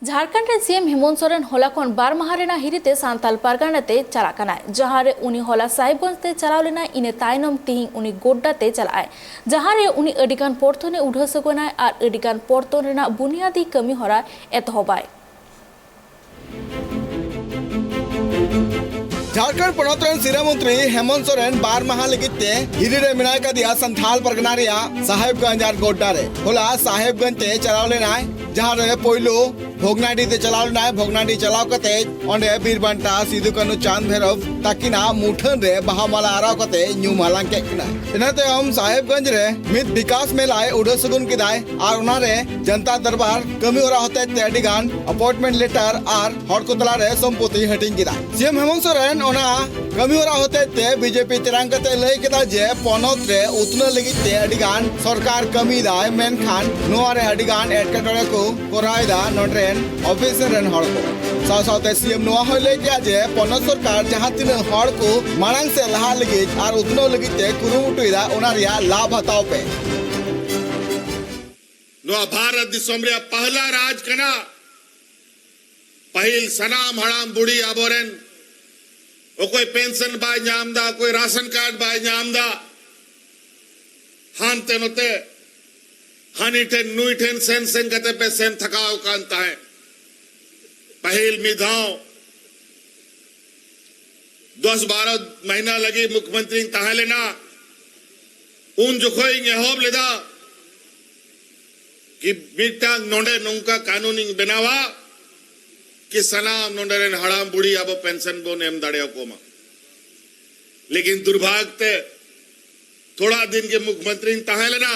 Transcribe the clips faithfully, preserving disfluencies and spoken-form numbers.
ᱡᱷᱟᱲᱠᱷᱚᱸᱰ ᱨᱮᱱ ᱥᱤ ᱮᱢ ᱦᱮᱢᱚᱱᱛ ᱥᱚᱨᱮᱱ ᱦᱚᱞᱟ ᱠᱷᱚᱱ ᱵᱟᱨ ᱢᱟᱦᱟ ᱨᱮᱱᱟᱜ ᱦᱤᱨᱤ ᱛᱮ ᱥᱟᱱᱛᱟᱞ ᱯᱟᱨᱜᱟᱱᱟ ᱛᱮ ᱪᱟᱞᱟᱜ ᱠᱟᱱᱟᱭ, ᱡᱟᱦᱟᱸ ᱨᱮ ᱩᱱᱤ ᱦᱚᱞᱟ ᱥᱟᱦᱮᱵᱽᱜᱚᱸᱡᱽ ᱛᱮ ᱪᱟᱞᱟᱣ ᱞᱮᱱᱟᱭ᱾ ᱤᱱᱟᱹ ᱛᱟᱭᱱᱚᱢ ᱛᱤᱦᱤᱧ ᱩᱱᱤ ᱜᱳᱰᱰᱟ ᱛᱮ ᱪᱟᱞᱟᱜ ᱟᱭ, ᱡᱟᱦᱟᱸ ᱨᱮ ᱩᱱᱤ ᱟᱹᱰᱤ ᱜᱟᱱ ᱯᱚᱨᱛᱷᱚᱱ ᱮ ᱩᱰᱷᱟᱹᱣ ᱥᱟᱹᱜᱩᱱᱟᱭ ᱟᱨ ᱟᱹᱰᱤ ᱜᱟᱱ ᱯᱚᱨᱛᱷᱚᱱ ᱨᱮᱱᱟᱜ ᱵᱩᱱᱤᱭᱟᱫᱤ ᱠᱟᱹᱢᱤ ᱦᱚᱨᱟ ᱮᱛᱚᱦᱚᱵᱟᱭ᱾ ᱡᱷᱟᱲᱠᱷᱚᱸᱰ ᱯᱚᱱᱚᱛ ᱨᱮᱱ ᱥᱤᱨᱟᱹ ᱢᱚᱱᱛᱨᱤ ᱦᱮᱢᱚᱱᱛ ᱥᱚᱨᱮᱱ ᱵᱟᱨ ᱢᱟᱦᱟ ᱞᱟᱹᱜᱤᱫ ᱛᱮ ᱦᱤᱨᱤ ᱨᱮ ᱢᱮᱱᱟᱭ ᱠᱟᱫᱮᱭᱟ ᱥᱟᱱᱛᱷᱟᱞ ᱯᱟᱨᱜᱟᱱᱟ ᱨᱮᱭᱟᱜ ᱥᱟᱦᱮᱵᱽᱜᱚᱸᱡᱽ ᱟᱨ ᱜᱳᱰᱰᱟ ᱨᱮ᱾ ᱦᱚᱞᱟ ᱥᱟᱦᱮᱵᱽᱜᱚᱸᱡᱽ ᱛᱮ ᱪᱟᱞᱟᱣ ᱞᱮᱱᱟᱭ, ᱡᱟᱦᱟᱸ ᱨᱮ ᱯᱳᱭᱞᱳ ᱵᱷᱚᱜᱽᱱᱟᱰᱤ ᱛᱮ ᱪᱟᱞᱟᱣ ᱞᱮᱱᱟᱭ᱾ ᱵᱷᱚᱜᱽᱱᱟᱰᱤ ᱪᱟᱞᱟᱣ ᱠᱟᱛᱮ ᱚᱸᱰᱮ ᱵᱤᱨ ᱵᱟᱱᱴᱟ ᱥᱤᱫᱩ ᱠᱟᱹᱱᱦᱩ ᱪᱟᱸᱫᱽ ᱵᱷᱮᱨᱚᱵ ᱛᱟᱹᱠᱤᱱᱟᱜ ᱢᱩᱴᱷᱟᱹᱱ ᱨᱮ ᱵᱟᱦᱟ ᱢᱟᱞᱟ ᱟᱨᱟᱣ ᱠᱟᱛᱮ ᱧᱩᱢ ᱦᱟᱞᱟᱝ ᱠᱮᱫ ᱠᱤᱱᱟᱭ᱾ ᱤᱱᱟᱹ ᱛᱟᱭᱚᱢ ᱥᱟᱦᱮᱵᱽᱜᱚᱸᱡᱽ ᱨᱮ ᱢᱤᱫ ᱵᱤᱠᱟᱥ ᱢᱮᱞᱟᱭ ᱩᱰᱷᱟᱹᱣ ᱥᱟᱹᱜᱩᱱ ᱠᱮᱫᱟᱭ ᱟᱨ ᱚᱱᱟᱨᱮ ᱡᱚᱱᱛᱟ ᱫᱚᱨᱵᱟᱨ ᱠᱟᱹᱢᱤ ᱦᱚᱨᱟ ᱦᱚᱛᱮᱡ ᱛᱮ ᱟᱹᱰᱤ ᱜᱟᱱ ᱟᱯᱚᱭᱮᱱᱴᱢᱮᱱᱴ ᱞᱮᱴᱟᱨ ᱟᱨ ᱦᱚᱲ ᱠᱚ ᱛᱟᱞᱟᱨᱮ ᱥᱚᱢᱯᱚᱛᱤ ᱦᱟᱹᱴᱤᱧ ᱠᱮᱫᱟ᱾ ᱥᱤ ᱮᱢ ᱦᱮᱢᱚᱱᱛ ᱥᱚᱨᱮᱱ ᱚᱱᱟ ᱠᱟᱹᱢᱤ ᱦᱚᱨᱟ ᱦᱚᱛᱮᱡ ᱛᱮ ᱵᱤᱡᱮᱯᱤ ᱛᱮᱨᱟᱝ ᱠᱟᱛᱮ ᱞᱟᱹᱭ ᱠᱮᱫᱟ ᱡᱮ ᱯᱚᱱᱚᱛ ᱨᱮ ᱩᱛᱱᱟᱹᱣ ᱞᱟᱹᱜᱤᱫ ᱛᱮ ᱟᱹᱰᱤ ᱜᱟᱱ ᱥᱚᱨᱠᱟᱨ ᱠᱟᱹᱢᱤᱭᱮᱫᱟᱭ, ᱢᱮᱱᱠᱷᱟᱱ ᱱᱚᱣᱟ ᱨᱮ ᱟᱹᱰᱤ ᱜᱟᱱ ᱮᱴᱠᱮᱴᱚᱬᱮ ᱠᱚ ᱠᱚᱨᱟᱣ ᱮᱫᱟ ᱱᱚᱰᱮ ᱨᱮᱱ ᱚᱯᱷᱤᱥᱤᱭᱟᱞ ᱨᱮᱱ ᱦᱚᱲ ᱠᱚ᱾ ᱥᱟᱶ ᱥᱟᱶᱛᱮ ᱥᱤ ᱮᱢ ᱱᱚᱣᱟ ᱦᱚᱸᱭ ᱞᱟᱹᱭ ᱠᱮᱫᱟ ᱡᱮ ᱯᱚᱱᱚᱛ ᱥᱚᱨᱠᱟᱨ ᱡᱟᱦᱟᱸ ᱛᱤᱱᱟᱹᱜ ᱦᱚᱲ ᱠᱚ ᱢᱟᱲᱟᱝ ᱥᱮᱫ ᱞᱟᱦᱟᱜ ᱞᱟᱹᱜᱤᱫ ᱟᱨ ᱩᱛᱱᱟᱹᱣ ᱞᱟᱹᱜᱤᱫ ᱛᱮ ᱠᱩᱨᱩᱢᱩᱴᱩᱭᱮᱫᱟ, ᱚᱱᱟ ᱨᱮᱭᱟᱜ ᱞᱟᱵᱷ ᱦᱟᱛᱟᱣ ᱯᱮ᱾ ᱱᱚᱣᱟ ᱵᱷᱟᱨᱚᱛ ᱫᱤᱥᱚᱢ ᱨᱮᱭᱟᱜ ᱯᱟᱦᱞᱟ ᱨᱟᱡᱽ ᱠᱟᱱᱟ᱾ ᱯᱟᱹᱦᱤᱞ ᱥᱟᱱᱟᱢ ᱦᱟᱲᱟᱢ ᱵᱩᱲᱦᱤ ᱟᱵᱚᱨᱮᱱ ᱚᱠᱚᱭ ᱯᱮᱱᱥᱚᱱ ᱵᱟᱭ ᱧᱟᱢ ᱮᱫᱟ, ᱚᱠᱚᱭ ᱨᱟᱥᱚᱱ ᱠᱟᱨᱰ ᱵᱟᱭ ᱧᱟᱢ ᱮᱫᱟ, ᱦᱟᱱᱛᱮ ᱱᱚᱛᱮ ᱦᱟᱹᱱᱤ ᱴᱷᱮᱱ ᱱᱩᱭ ᱴᱷᱮᱱ ᱥᱮᱱ ᱥᱮᱱ ᱠᱟᱛᱮ ᱯᱮ ᱥᱮᱱ ᱛᱷᱟᱠᱟᱣ ᱟᱠᱟᱱ ᱛᱟᱦᱮᱸᱫ᱾ ᱯᱟᱹᱦᱤᱞ ᱢᱤᱫ ᱫᱷᱟᱣ ᱫᱚᱥ ᱵᱟᱨᱚ ᱢᱟᱹᱦᱱᱟᱹ ᱞᱟᱹᱜᱤᱫ ᱢᱩᱠᱷᱭᱚᱢᱚᱱᱛᱨᱤᱧ ᱛᱟᱦᱮᱸ ᱞᱮᱱᱟ᱾ ᱩᱱ ᱡᱚᱠᱷᱚᱡ ᱤᱧ ᱮᱦᱚᱵ ᱞᱮᱫᱟ ᱠᱤ ᱢᱤᱫᱴᱟᱝ ᱱᱚᱰᱮ ᱱᱚᱝᱠᱟ ᱠᱟᱹᱱᱩᱱᱤᱧ ᱵᱮᱱᱟᱣᱟ ᱠᱤ ᱥᱟᱱᱟᱢ ᱱᱚᱰᱮ ᱨᱮᱱ ᱦᱟᱲᱟᱢ ᱵᱩᱲᱦᱤ ᱟᱵᱚ ᱯᱮᱱᱥᱚᱱ ᱵᱚᱱ ᱮᱢ ᱫᱟᱲᱮᱭᱟᱠᱚ ᱢᱟ᱾ ᱞᱮᱠᱤᱱ ᱫᱩᱨᱵᱷᱟᱜᱽ ᱛᱮ ᱛᱷᱚᱲᱟ ᱫᱤᱱ ᱜᱮ ᱢᱩᱠᱷᱭᱚᱢᱚᱱᱛᱨᱤᱧ ᱛᱟᱦᱮᱸ ᱞᱮᱱᱟ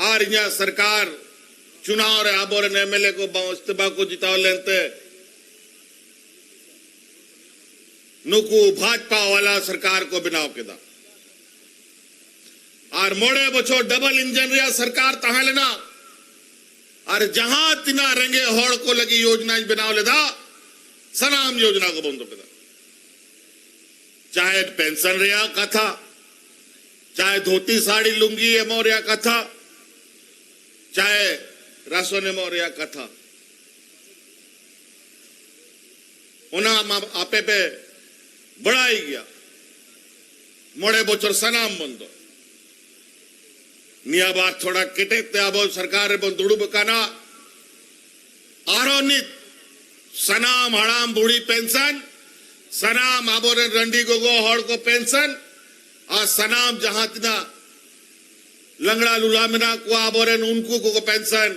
ᱟᱨ ᱤᱧᱟᱹᱜ ᱥᱚᱨᱠᱟᱨ ᱪᱩᱱᱟᱣ ᱨᱮ ᱟᱵᱚᱨᱮᱱ ᱮᱢ ᱮᱞ ᱮ ᱠᱚ ᱵᱟᱝ ᱤᱥᱛᱤᱯᱷᱟ ᱠᱚ ᱡᱤᱛᱟᱣ ᱞᱮᱱᱛᱮ ᱱᱩᱠᱩ ᱵᱷᱟᱡᱽᱯᱟ ᱣᱟᱞᱟ ᱥᱚᱨᱠᱟᱨ ᱠᱚ ᱵᱮᱱᱟᱣ ᱠᱮᱫᱟ᱾ ᱟᱨ ᱢᱚᱬᱮ ᱵᱚᱪᱷᱚᱨ ᱰᱚᱵᱚᱞ ᱤᱧᱡᱤᱱ ᱨᱮᱭᱟᱜ ᱥᱚᱨᱠᱟᱨ ᱛᱟᱦᱮᱸ ᱞᱮᱱᱟ᱾ ᱟᱨ ᱡᱟᱦᱟᱸ ᱛᱤᱱᱟᱹᱜ ᱨᱮᱸᱜᱮᱡ ᱦᱚᱲ ᱠᱚ ᱞᱟᱹᱜᱤᱫ ᱭᱳᱡᱽᱱᱟᱧ ᱵᱮᱱᱟᱣ ᱞᱮᱫᱟ, ᱥᱟᱱᱟᱢ ᱭᱳᱡᱽᱱᱟ ᱠᱚ ᱵᱚᱱᱫᱚ ᱠᱮᱫᱟ᱾ ᱪᱟᱦᱮ ᱯᱮᱱᱥᱚᱱ ᱨᱮᱭᱟᱜ ᱠᱟᱛᱷᱟ, ᱪᱟᱦᱮ ᱫᱷᱩᱛᱤ ᱥᱟᱹᱲᱤ ᱞᱩᱝᱜᱤ ᱮᱢᱚᱜ ᱨᱮᱭᱟᱜ ᱠᱟᱛᱷᱟ, ᱪᱟᱦᱮ ᱨᱟᱥᱚᱱ ᱮᱢᱚᱜ ᱨᱮᱭᱟᱜ ᱠᱟᱛᱷᱟ, ᱚᱱᱟ ᱢᱟ ᱟᱯᱮ ᱯᱮ ᱵᱟᱲᱟᱭ ᱜᱮᱭᱟ᱾ ᱢᱚᱬᱮ ᱵᱚᱪᱷᱚᱨ ᱥᱟᱱᱟᱢ ᱵᱚᱱᱫᱚ᱾ ᱱᱤᱭᱟᱹ ᱵᱟᱨ ᱛᱷᱚᱲᱟ ᱠᱮᱴᱮᱡ ᱛᱮ ᱟᱵᱚ ᱥᱚᱨᱠᱟᱨ ᱨᱮᱵᱚᱱ ᱫᱩᱲᱩᱵ ᱟᱠᱟᱱᱟ᱾ ᱟᱨᱦᱚᱸ ᱱᱤᱛ ᱥᱟᱱᱟᱢ ᱦᱟᱲᱟᱢ ᱵᱩᱲᱦᱤ ᱯᱮᱱᱥᱚᱱ, ᱥᱟᱱᱟᱢ ᱟᱵᱚᱨᱮᱱ ᱨᱟᱺᱰᱤ ᱜᱚᱜᱚ ᱦᱚᱲ ᱠᱚ ᱯᱮᱱᱥᱚᱱ, ᱟᱨ ᱥᱟᱱᱟᱢ ᱡᱟᱦᱟᱸ ᱛᱤᱱᱟᱹᱜ ᱞᱟᱝᱲᱟ ᱞᱩᱞᱟ ᱢᱮᱱᱟᱜ ᱠᱚᱣᱟ ᱟᱵᱚᱨᱮᱱ, ᱩᱱᱠᱩ ᱠᱚᱠᱚ ᱯᱮᱱᱥᱚᱱ,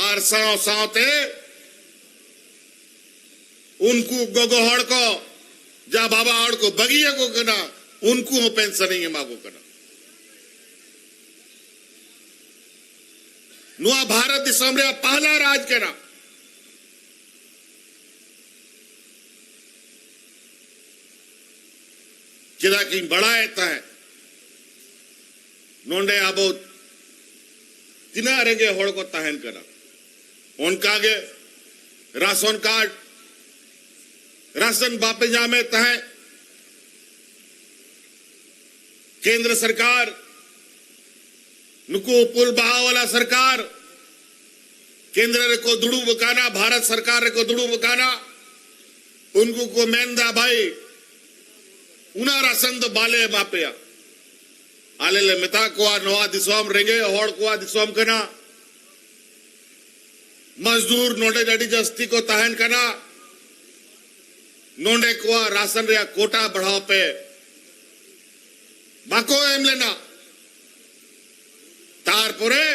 ᱟᱨ ᱥᱟᱶ ᱥᱟᱶᱛᱮ ᱩᱱᱠᱩ ᱜᱚᱜᱚ ᱦᱚᱲ ᱠᱚ ᱡᱟ ᱵᱟᱵᱟ ᱦᱚᱲ ᱠᱚ ᱵᱟᱹᱜᱤᱭᱟᱠᱚ ᱠᱟᱱᱟ, ᱩᱱᱠᱩ ᱦᱚᱸ ᱯᱮᱱᱥᱚᱱ ᱤᱧ ᱮᱢᱟ ᱠᱚ ᱠᱟᱱᱟ᱾ ᱱᱚᱣᱟ ᱵᱷᱟᱨᱚᱛ ᱫᱤᱥᱚᱢ ᱨᱮᱭᱟᱜ ᱯᱟᱦᱞᱟ ᱨᱟᱡᱽ ᱠᱟᱱᱟ᱾ ᱪᱮᱫᱟᱜ ᱠᱤᱧ ᱵᱟᱲᱟᱭᱮᱫ ᱛᱟᱦᱮᱸᱫ, ᱱᱚᱰᱮ ᱟᱵᱚ ᱛᱤᱱᱟᱹᱜ ᱨᱮᱸᱜᱮᱡ ᱦᱚᱲ ᱠᱚ ᱛᱟᱦᱮᱱ ᱠᱟᱱᱟ, ᱚᱱᱠᱟᱜᱮ ᱨᱟᱥᱚᱱ ᱠᱟᱨᱰ, ᱨᱟᱥᱚᱱ ᱵᱟᱯᱮ ᱧᱟᱢᱮᱫ ᱛᱟᱦᱮᱸᱫ, ᱠᱮᱱᱫᱨᱚ ᱥᱚᱨᱠᱟᱨ, ᱱᱩᱠᱩ ᱩᱯᱩᱞ ᱵᱟᱦᱟ ᱣᱟᱞᱟ ᱥᱚᱨᱠᱟᱨ ᱠᱮᱱᱫᱨᱚ ᱨᱮᱠᱚ ᱫᱩᱲᱩᱵ ᱟᱠᱟᱱᱟ, ᱵᱷᱟᱨᱚᱛ ᱥᱚᱨᱠᱟᱨ ᱨᱮᱠᱚ ᱫᱩᱲᱩᱵ ᱟᱠᱟᱱᱟ, ᱩᱱᱠᱩ ᱠᱚ ᱢᱮᱱᱫᱟ, ᱵᱷᱟᱭ, ᱚᱱᱟ ᱨᱟᱥᱚᱱ ᱫᱚ ᱵᱟᱞᱮ ᱮᱢᱟ ᱯᱮᱭᱟ᱾ ᱟᱞᱮ ᱞᱮ ᱢᱮᱛᱟ ᱠᱚᱣᱟ, ᱱᱚᱣᱟ ᱫᱤᱥᱚᱢ ᱨᱮᱸᱜᱮᱡ ᱦᱚᱲ ᱠᱚᱣᱟᱜ ᱫᱤᱥᱚᱢ ᱠᱟᱱᱟ᱾ ᱢᱟᱡᱫᱩᱨ ᱱᱚᱰᱮ ᱟᱹᱰᱤ ᱡᱟᱹᱥᱛᱤ ᱠᱚ ᱛᱟᱦᱮᱱ ᱠᱟᱱᱟ᱾ ᱱᱚᱰᱮ ᱠᱚᱣᱟᱜ ᱨᱟᱥᱚᱱ ᱨᱮᱭᱟᱜ ᱠᱳᱴᱟ ᱵᱟᱲᱦᱟᱣ ᱯᱮ᱾ ᱵᱟᱠᱚ ᱮᱢ ᱞᱮᱱᱟ᱾ ᱛᱟᱨᱯᱚᱨᱮ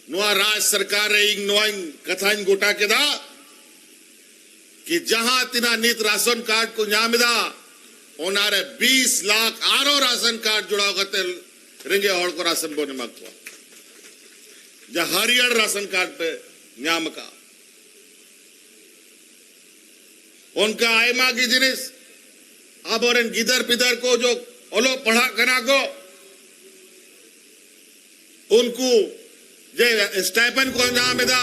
ᱱᱚᱣᱟ ᱨᱟᱡᱽ ᱥᱚᱨᱠᱟᱨ ᱨᱮ ᱤᱧ ᱱᱚᱣᱟᱧ ᱠᱟᱛᱷᱟᱧ ᱜᱚᱴᱟ ᱠᱮᱫᱟ ᱠᱤ ᱡᱟᱦᱟᱸ ᱛᱤᱱᱟᱹᱜ ᱱᱤᱛ ᱨᱟᱥᱚᱱ ᱠᱟᱨᱰ ᱠᱚ ᱧᱟᱢ ᱮᱫᱟ, ᱚᱱᱟᱨᱮ ᱵᱤᱥ ᱞᱟᱠᱷ ᱟᱨᱚ ᱨᱟᱥᱚᱱ ᱠᱟᱨᱰ ᱡᱚᱲᱟᱣ ᱠᱟᱛᱮ ᱨᱮᱸᱜᱮᱡ ᱦᱚᱲ ᱠᱚ ᱨᱟᱥᱚᱱ ᱵᱚᱱ ᱮᱢᱟ ᱠᱚᱣᱟ, ᱡᱟᱦᱟᱸ ᱦᱟᱹᱨᱭᱟᱹᱲ ᱨᱟᱥᱚᱱ ᱠᱟᱨᱰ ᱯᱮ ᱧᱟᱢ ᱟᱠᱟᱫ᱾ ᱚᱱᱠᱟ ᱟᱭᱢᱟ ᱜᱮ ᱡᱤᱱᱤᱥ, ᱟᱵᱚᱨᱮᱱ ᱜᱤᱫᱟᱹᱨ ᱯᱤᱫᱟᱹᱨ ᱠᱚ ᱡᱚ ᱚᱞᱚᱜ ᱯᱟᱲᱦᱟᱜ ᱠᱟᱱᱟ ᱠᱚ, ᱩᱱᱠᱩ ᱡᱮ ᱥᱴᱟᱭᱯᱮᱱᱰ ᱠᱚ ᱧᱟᱢ ᱮᱫᱟ,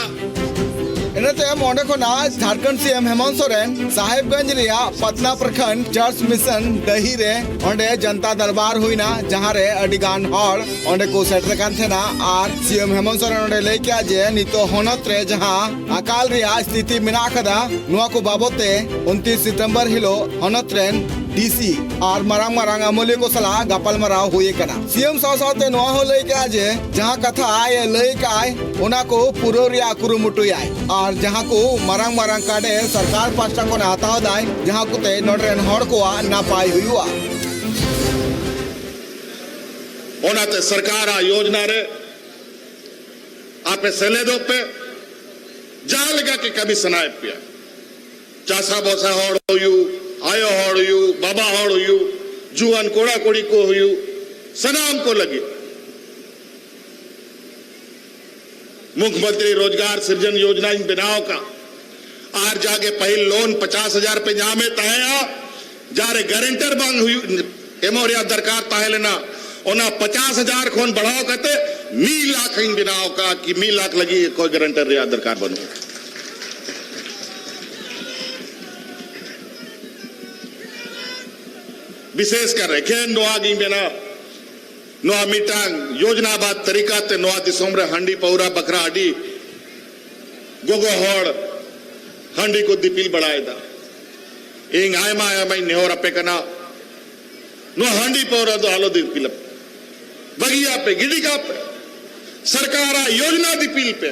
ᱤᱱᱟᱹ ᱛᱟᱭᱚᱢ ᱚᱸᱰᱮ ᱠᱷᱚᱱᱟᱜ ᱡᱷᱟᱲᱠᱷᱚᱸᱰ ᱥᱤ ᱮᱢ ᱦᱮᱢᱚᱱᱛ ᱥᱚᱨᱮᱱ ᱥᱟᱦᱮᱵᱽᱜᱚᱸᱡᱽ ᱨᱮᱭᱟᱜ ᱯᱟᱛᱱᱟ ᱯᱨᱚᱠᱷᱚᱸᱰ ᱪᱟᱨᱪ ᱢᱤᱥᱚᱱ ᱰᱟᱹᱦᱤ ᱨᱮ ᱚᱸᱰᱮ ᱡᱚᱱᱛᱟ ᱫᱚᱨᱵᱟᱨ ᱦᱩᱭᱱᱟ, ᱡᱟᱦᱟᱸ ᱨᱮ ᱟᱹᱰᱤ ᱜᱟᱱ ᱦᱚᱲ ᱚᱸᱰᱮ ᱠᱚ ᱥᱮᱴᱮᱨ ᱟᱠᱟᱱ ᱛᱟᱦᱮᱱᱟ᱾ ᱟᱨ ᱥᱤ ᱮᱢ ᱦᱮᱢᱚᱱᱛ ᱥᱚᱨᱮᱱ ᱚᱸᱰᱮ ᱞᱟᱹᱭ ᱠᱮᱜᱼᱟ ᱡᱮ ᱱᱤᱛᱚᱜ ᱦᱚᱱᱚᱛ ᱨᱮ ᱡᱟᱦᱟᱸ ᱟᱠᱟᱞ ᱨᱮᱭᱟᱜ ᱥᱛᱷᱤᱛᱤ ᱢᱮᱱᱟᱜ ᱟᱠᱟᱫᱟ, ᱱᱚᱣᱟ ᱠᱚ ᱵᱟᱵᱚᱛ ᱛᱮ ᱩᱱᱛᱤᱥ ᱥᱤᱛᱚᱢᱵᱚᱨ ᱦᱤᱞᱳᱜ ᱦᱚᱱᱚᱛ ᱨᱮᱱ ᱰᱤ ᱥᱤ ᱟᱨ ᱢᱟᱨᱟᱝ ᱢᱟᱨᱟᱝ ᱟᱹᱢᱟᱹᱞᱤᱭᱟᱹ ᱠᱚ ᱥᱟᱞᱟᱜ ᱜᱟᱯᱟᱞᱢᱟᱨᱟᱣ ᱦᱩᱭ ᱟᱠᱟᱱᱟ᱾ ᱥᱤ ᱮᱢ ᱥᱟᱶ ᱥᱟᱶᱛᱮ ᱱᱚᱣᱟ ᱦᱚᱸ ᱞᱟᱹᱭ ᱠᱮᱜᱼᱟ ᱡᱮ ᱡᱟᱦᱟᱸ ᱠᱟᱛᱷᱟ ᱟᱡ ᱮ ᱞᱟᱹᱭ ᱠᱟᱜᱼᱟᱭ, ᱚᱱᱟ ᱠᱚ ᱯᱩᱨᱟᱹᱣ ᱨᱮᱭᱟᱜ ᱠᱩᱨᱩᱢᱩᱴᱩᱭᱟᱭ᱾ ᱟᱨ ᱡᱟᱦᱟᱸ ᱠᱚ ᱢᱟᱨᱟᱝ ᱢᱟᱨᱟᱝ ᱠᱟᱨᱰ ᱮ ᱥᱚᱨᱠᱟᱨ ᱯᱟᱦᱴᱟ ᱠᱷᱚᱱ ᱮ ᱦᱟᱛᱟᱣ ᱫᱟᱭ, ᱡᱟᱦᱟᱸ ᱠᱚᱛᱮ ᱱᱚᱰᱮ ᱨᱮᱱ ᱦᱚᱲ ᱠᱚᱣᱟᱜ ᱱᱟᱯᱟᱭ ᱦᱩᱭᱩᱜᱼᱟ᱾ ᱚᱱᱟᱛᱮ ᱥᱚᱨᱠᱟᱨᱟᱜ ᱭᱳᱡᱽᱱᱟ ᱨᱮ ᱟᱯᱮ ᱥᱮᱞᱮᱫᱚᱜ ᱯᱮ, ᱡᱟᱦᱟᱸ ᱞᱮᱠᱟ ᱜᱮ ᱠᱟᱹᱢᱤ ᱥᱟᱱᱟᱭᱮᱫ ᱯᱮᱭᱟ᱾ ᱪᱟᱥᱟ ᱵᱟᱥᱟ ᱦᱚᱲ ᱦᱩᱭᱩᱜ, ᱟᱭᱳ ᱦᱚᱲ ᱦᱩᱭᱩᱜ, ᱵᱟᱵᱟ ᱦᱚᱲ ᱦᱩᱭᱩᱜ, ᱡᱩᱣᱟᱹᱱ ᱠᱚᱲᱟ ᱠᱩᱲᱤ ᱠᱚ ᱦᱩᱭᱩᱜ, ᱥᱟᱱᱟᱢ ᱠᱚ ᱞᱟᱹᱜᱤᱫ ᱢᱩᱠᱷᱭᱚᱢᱚᱱᱛᱨᱤ ᱨᱳᱡᱽᱜᱟᱨ ᱥᱤᱨᱡᱚᱱ ᱭᱳᱡᱽᱱᱟᱧ ᱵᱮᱱᱟᱣ ᱟᱠᱟᱫ᱾ ᱟᱨ ᱡᱟᱜᱮ ᱯᱟᱹᱦᱤᱞ ᱞᱳᱱ ᱯᱚᱪᱟᱥ ᱦᱟᱡᱟᱨ ᱯᱮ ᱧᱟᱢᱮᱫ ᱛᱟᱦᱮᱸᱜᱼᱟ, ᱡᱟᱦᱟᱸᱨᱮ ᱜᱟᱨᱮᱱᱴᱟᱨ ᱵᱟᱝ ᱦᱩᱭᱩᱜ, ᱮᱢᱚᱜ ᱨᱮᱭᱟᱜ ᱫᱚᱨᱠᱟᱨ ᱛᱟᱦᱮᱸ ᱞᱮᱱᱟ, ᱚᱱᱟ ᱯᱚᱪᱟᱥ ᱦᱟᱡᱟᱨ ᱠᱷᱚᱱ ᱵᱟᱲᱦᱟᱣ ᱠᱟᱛᱮ ᱢᱤᱫ ᱞᱟᱠᱷ ᱤᱧ ᱵᱮᱱᱟᱣ ᱟᱠᱟᱫ, ᱠᱤ ᱢᱤᱫ ᱞᱟᱠᱷ ᱞᱟᱹᱜᱤᱫ ᱚᱠᱚᱭ ᱜᱟᱨᱮᱱᱴᱟᱨ ᱨᱮᱭᱟᱜ ᱫᱚᱨᱠᱟᱨ ᱵᱟᱹᱱᱩᱜᱼᱟ᱾ ᱵᱤᱥᱮᱥ ᱠᱟᱨ ᱮᱠᱷᱮᱱ ᱱᱚᱣᱟ ᱜᱤᱧ ᱢᱮᱱᱟ, ᱱᱚᱣᱟ ᱢᱤᱫᱴᱟᱝ ᱭᱳᱡᱽᱱᱟᱵᱟᱫ ᱛᱟᱹᱨᱤᱠᱟ ᱛᱮ ᱱᱚᱣᱟ ᱫᱤᱥᱚᱢ ᱨᱮ ᱦᱟᱺᱰᱤ ᱯᱟᱹᱣᱨᱟ ᱵᱟᱠᱷᱨᱟ ᱟᱹᱰᱤ ᱜᱚᱜᱚ ᱦᱚᱲ ᱦᱟᱺᱰᱤ ᱠᱚ ᱫᱤᱯᱤᱞ ᱵᱟᱲᱟᱭᱮᱫᱟ᱾ ᱤᱧ ᱟᱭᱢᱟ ᱟᱭᱢᱟᱧ ᱱᱮᱦᱚᱨ ᱟᱯᱮ ᱠᱟᱱᱟ, ᱱᱚᱣᱟ ᱦᱟᱺᱰᱤ ᱯᱟᱹᱣᱨᱟ ᱫᱚ ᱟᱞᱚ ᱫᱤᱯᱤᱞ ᱟᱯᱮ, ᱵᱟᱹᱜᱤᱭᱟᱜ ᱯᱮ, ᱜᱤᱰᱤ ᱠᱟᱜ ᱯᱮ, ᱥᱚᱨᱠᱟᱨᱟᱜ ᱭᱳᱡᱽᱱᱟ ᱫᱤᱯᱤᱞ ᱯᱮ᱾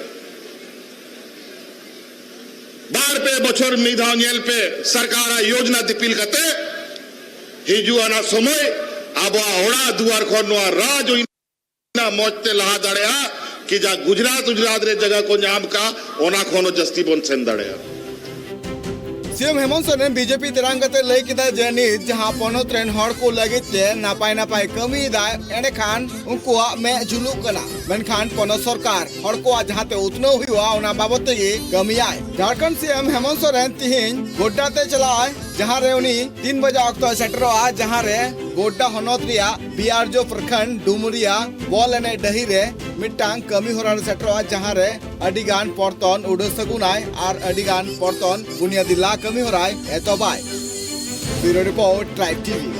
ᱵᱟᱨ ᱯᱮ ᱵᱚᱪᱷᱚᱨ ᱢᱤᱫ ᱫᱷᱟᱣ ᱧᱮᱞ ᱯᱮ, ᱥᱚᱨᱠᱟᱨᱟᱜ ᱭᱳᱡᱽᱱᱟ ᱫᱤᱯᱤᱞ ᱠᱟᱛᱮ ᱦᱤᱡᱩᱜ ᱟᱱᱟᱜ ᱥᱚᱢᱚᱭ ᱟᱵᱚᱣᱟᱜ ᱚᱲᱟᱜ ᱫᱩᱣᱟᱨ ᱠᱷᱚᱱ ᱱᱚᱣᱟ ᱨᱟᱡᱽ ᱢᱚᱡᱽ ᱛᱮ ᱞᱟᱦᱟ ᱫᱟᱲᱮᱭᱟᱜᱼᱟ, ᱠᱤ ᱡᱟ ᱜᱩᱡᱽᱨᱟᱴ ᱩᱡᱽᱨᱟᱴ ᱨᱮ ᱡᱟᱭᱜᱟ ᱠᱚ ᱧᱟᱢ ᱠᱟᱜ, ᱚᱱᱟ ᱠᱷᱚᱱ ᱦᱚᱸ ᱡᱟᱹᱥᱛᱤ ᱵᱚᱱ ᱥᱮᱱ ᱫᱟᱲᱮᱭᱟᱜᱼᱟ᱾ C M Hemant Soren B J P ᱛᱮᱨᱟᱝ ᱠᱟᱛᱮ ᱞᱟᱹᱭ ᱠᱮᱫᱟ ᱡᱮ ᱱᱤᱛ ᱡᱟᱦᱟᱸ ᱯᱚᱱᱚᱛ ᱨᱮᱱ ᱦᱚᱲ ᱠᱚ ᱞᱟᱹᱜᱤᱫ ᱛᱮ ᱱᱟᱯᱟᱭ ᱱᱟᱯᱟᱭ ᱠᱟᱹᱢᱤᱭᱮᱫᱟᱭ, ᱮᱸᱰᱮᱠᱷᱟᱱ ᱩᱱᱠᱩᱣᱟᱜ ᱢᱮᱫ ᱡᱩᱞᱩᱜ ᱠᱟᱱᱟ᱾ ᱢᱮᱱᱠᱷᱟᱱ ᱯᱚᱱᱚᱛ ᱥᱚᱨᱠᱟᱨ ᱦᱚᱲ ᱠᱚᱣᱟᱜ ᱡᱟᱦᱟᱸᱛᱮ ᱩᱛᱱᱟᱹᱣ ᱦᱩᱭᱩᱜᱼᱟ, ᱚᱱᱟ ᱵᱟᱵᱚᱛ ᱛᱮᱜᱮ ᱠᱟᱹᱢᱤᱭᱟᱭ᱾ ᱡᱷᱟᱲᱠᱷᱚᱸᱰ ᱥᱤ ᱮᱢ ᱦᱮᱢᱚᱱᱛ ᱥᱚᱨᱮᱱ ᱛᱤᱦᱤᱧ ᱜᱳᱰᱰᱟ ᱛᱮ ᱪᱟᱞᱟᱜᱼᱟᱭ, ᱡᱟᱦᱟᱸ ᱨᱮ ᱩᱱᱤ ᱛᱤᱱ ᱵᱟᱡᱟ ᱚᱠᱛᱚᱭ ᱥᱮᱴᱮᱨᱚᱜᱼᱟ, ᱡᱟᱦᱟᱸ ᱨᱮ ᱜᱳᱰᱰᱟ ᱦᱚᱱᱚᱛ ᱨᱮᱭᱟᱜ ᱵᱤᱭᱟᱨᱡᱳ ᱯᱨᱚᱠᱷᱚᱸᱰ ᱰᱩᱢᱩᱨᱤᱭᱟ ᱵᱚᱞ ᱮᱱᱮᱡ ᱰᱟᱹᱦᱤ ᱨᱮ ᱢᱤᱫᱴᱟᱝ ᱠᱟᱹᱢᱤ ᱦᱚᱨᱟ ᱨᱮ ᱥᱮᱴᱮᱨᱚᱜᱼᱟ, ᱡᱟᱦᱟᱸ ᱨᱮ ᱟᱹᱰᱤ ᱜᱟᱱ ᱯᱚᱨᱛᱚᱱ ᱩᱰᱟᱹ ᱥᱟᱹᱜᱩᱱᱟᱭ ᱟᱨ ᱟᱹᱰᱤ ᱜᱟᱱ ᱯᱚᱨᱛᱚᱱ ᱵᱩᱱᱤᱭᱟᱹᱫᱤ ᱞᱟ ᱠᱟᱹᱢᱤ ᱦᱚᱨᱟᱭ ᱮᱛᱚᱦᱚᱵᱟᱭ᱾ Bureau Report, Tribe T V᱾